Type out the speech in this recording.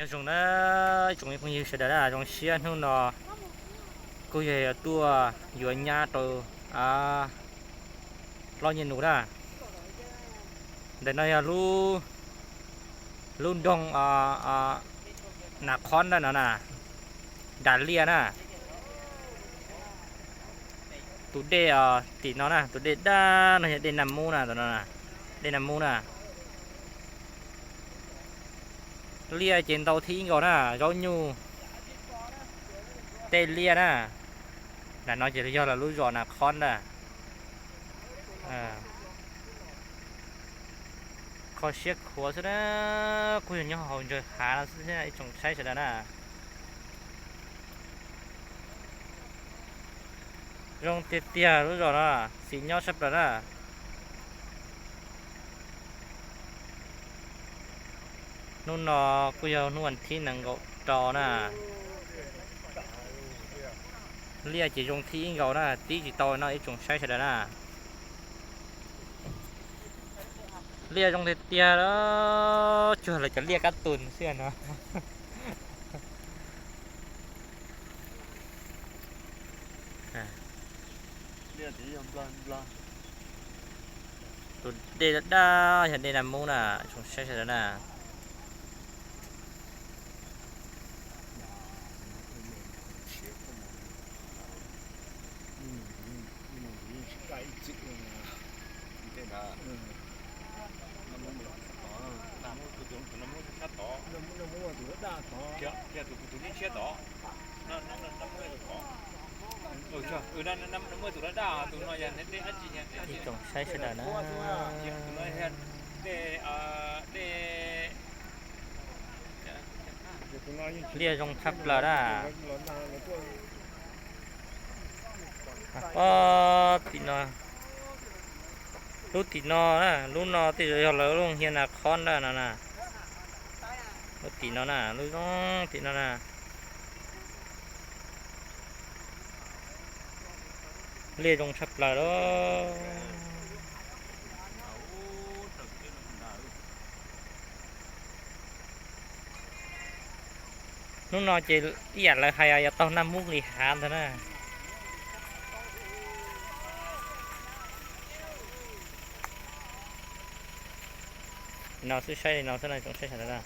Nyob zoo na, tsoom phooj ywg sawv daws na, zoo siab hnub no kuj yog yuav tuaj yuav nyab rau Hlob Nyiaj Nus na. Ntawm no yog lub nroog Nas Khob ntawm no na, nram liaj na. Tus dej tim no na, tus dej daj no yog dej Nas Mub na, dej Nas Mub na. Liaj ces ntau thib ib nkaus na, Zaub Nyuj, tej liaj na. Nram no ces yog lawv lub zos Nas Khob ntag. Kho siab khuav xwb na, kuj yog nyob hauv ntsawg hav no xwb thiab ib tsoom saib sawv daws na. Zoo tiag tiag lub zos no, xis nyob sab plaws na. Hnub no kuj yog hnub vas thib nees nkaum rau na. Liaj ces zoo thib ib nkaus na, tib tsis tau no ib tsoom saib sawv daws na. Liaj zoo tiag tiag, cuag lawv cov liaj kab tus xwb no. Tus dej daj yog dej Nas Mub na, tsoom saib sawv daws na. Ib tsoom saib sawv daws na, liaj zoo tshaj plaws na. Pob tim no, lub tim no na, lub no tej zaum yog lawv lub hia Nas Khob ntag no na. Lub tim no na, lub zoo tim no na. Liaj zoo tshaj plaws lawm. Hnub no ces ib yam lawv hais yog taug Naj Mub li hav ntag na. No xwb, saib li no xwb no tsoom saib sawv daws na.